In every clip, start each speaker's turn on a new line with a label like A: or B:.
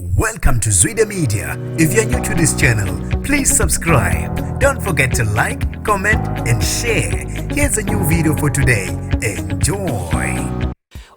A: Welcome to Zwida Media. If you're new to this channel, please subscribe. Don't forget to like, comment, and share. Here's a new video for today. Enjoy.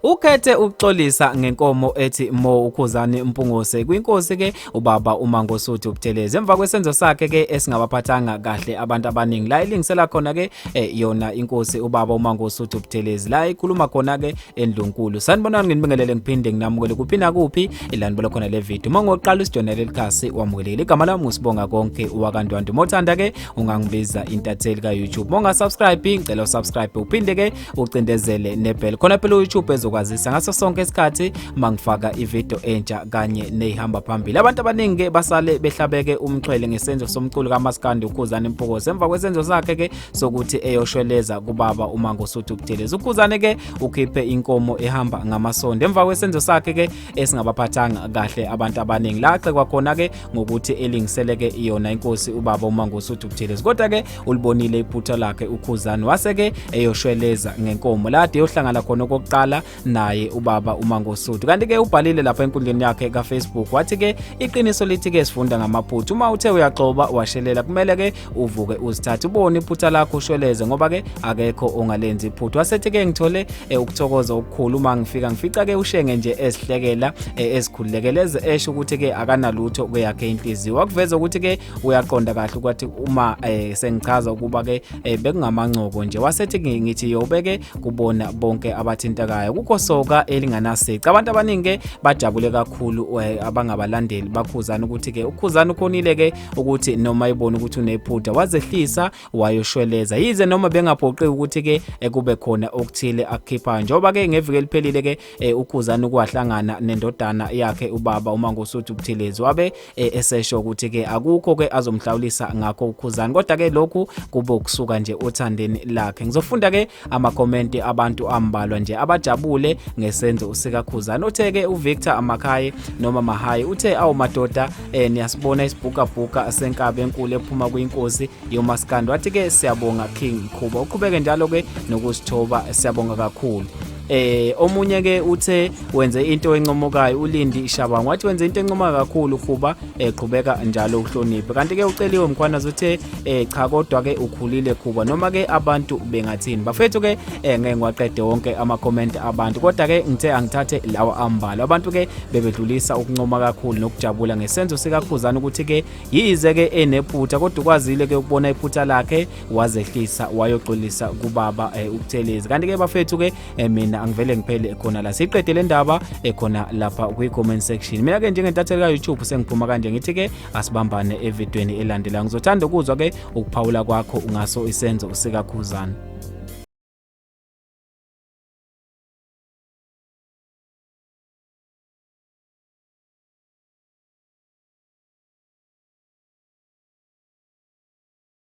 B: Ukhethe ukuxolisa ngenkomo ethi Mo uKhuzani Mpungose kwinkosi ke ubaba uMangosuthu Buthelezi emva kwesenzo sakhe ke esingabaphathanga kahle abantu abaningi la elingisela khona ke yona inkosi ubaba uMangosuthu Buthelezi la ikhuluma khona ke endlunkulu. Sanibonani, nginibingelele ngiphinde nginamukele kuphi nakuphi la nibuka khona le video. Uma ngoqala usijoyinele likhasi, wamukelekile. Igama lami nguSibonga Konke wakaNdwandwe. Mothanda ke ungangibiza intatheli ka-YouTube. Uma ungasubscribe, ngicela usubscribe uphinde ke ucindezele nebell khona phela uYouTube ezokwazisa ngaso sonke isikhathi mangifaka ivideo entsha kanye nehamba phambili. Abantu abaningi ke basale behlabeke umxhwele ngesenzo somculo kaMaskandi uKhuzani Mpungose emva kwesenzo sakhe ke sokuthi eyoshweleza kubaba uMangosuthu Buthelezi. UKhuzani ke ukhiphe inkomo ehamba ngamasondo emva kwesenzo sakhe ke esingabaphathanga kahle abantu abaningi la agxekwa khona ke ngokuthi elingiseleke yona inkosi ubaba uMangosuthu Buthelezi, kodwa ke ulibonile iphutha lakhe uKhuzani wase ke eyoshweleza ngenkomo la ade eyohlangana khona okokuqala naye ubaba uMangosuthu. Kanti ke ubhalile lapha enkundleni yakhe kaFacebook wathi ke iqiniso lithi ke sifunda ngamaphutha, uma uthe uyaxoba washelela kumele ke uvuke uzithathe ubone iphutha lakho ushweleze ngoba ke akekho ongalenzi iphutha. Wasethi ke ngithole ukuthokoza okukhulu uma ngifika ngifica ke uShenge nje ezihlekela ezikhululekele eze esho ukuthi ke akanalutho kweyakhe inhliziyo. Wakuveza ukuthi ke uyaqonda kahle ukuthi uma sengichaza ukuba ke bekungamancoko nje. Wasethi ngithi yobeke kubona bonke abathintekayo kukho soka elinganasici. Abantu abaningi ke bajabule kakhulu abangabalandeli baKhuzani ukuthi ke uKhuzani ukhonile ke ukuthi noma ibona ukuthi unephutha wazehlisa wayoshweleza, yize noma bengaphoqi ukuthi ke kube khona okuthile akukhiphayo, njengoba ke ngeviki eliphelile ke uKhuzani kwahlangana nendodana yakhe ubaba uMangosuthu Buthelezi wabe esesho ukuthi ke akukho ke azomhlawulisa ngakho uKhuzani, kodwa ke lokhu kube ukusuka nje othandeni lakhe. Ngizofunda ke amakhomenti abantu ambalwa nje abajabule ngesenzo sikaKhuzani. Uthe ke uVictor Amakhaye noma Mahayi uthe awu madoda, niyasibona isibhukabhuka senkabi enkulu ephuma kwinkosi yomaskandi. Wathi ke siyabonga King Khuba, uqhubeke njalo ke nokusithoba, siyabonga kakhulu. Omunye ke uthe wenze into encomokayo, uLindi Shabangu wathi wenze into encomoka kakhulu Khuba, eqhubeka njalo uhloniphe. Kanti ke uCeliwe Mkhwanazi uthe cha kodwa ke ukhulile Khuba noma ke abantu bengathini. Bafethu ke ngeke ngiwaqede wonke ama comment abantu, kodwa ke ngithe angithathe lawa ambalwa. Abantu ke bebedlulisa ukuncoma kakhulu nokujabula ngesenzo sikaKhuzani ukuthi ke yize ke enephutha kodwa ukwazile ke ukubona iphutha lakhe wazehlisa wayoxolisa kubaba uButhelezi. Kanti ke bafethu ke mina angivele ngiphele khona la, siqede le ndaba ekhona lapha kwi comment section. Mina ke njengentatheli ka YouTube sengiphuma kanje, ngithi ke asibambane evidweni elandelayo. Ngizothanda ukuzwa ke ukuphawula kwakho ngaso isenzo sikaKhuzani.